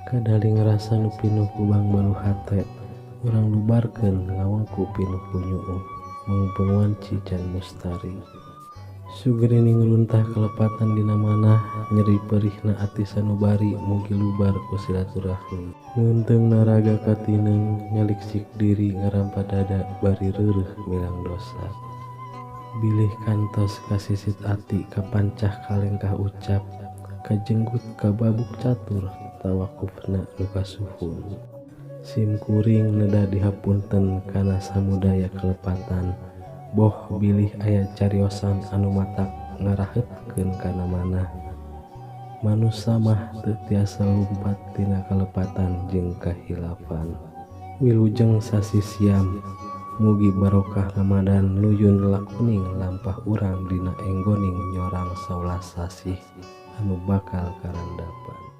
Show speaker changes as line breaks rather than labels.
Kadaling rasa nu pinuh ku bangbaluh hate urang lubarkeun ngawengku pinuh ku nyuuh mangupeng wanci can mustari. Sugrining runtah kalepatan dina manah nyeri perihna ati sanubari mugi lubar ku silaturahmi. Ngeunteungna raga katineung nyaliksik diri ngarampa dada bari reureuh milang dosa. Bilih kantos kasisit ati kapancah kalengkah ucap kajenggut kababuk catur tawakufna nu kasuhun. Sim kuring neda dihapunten kana samudaya kalepatan boh bilih aya cariosan anu matak ngaraheutkeun kana manah. Manusa mah teu tiasa lumpat tina kalepatan jeung kahilafan. Wilujeng sasi siam mugi barokah Ramadan nuyun lakuning lampah urang dina enggoning nyorang 11 sasih anu bakal karandapan.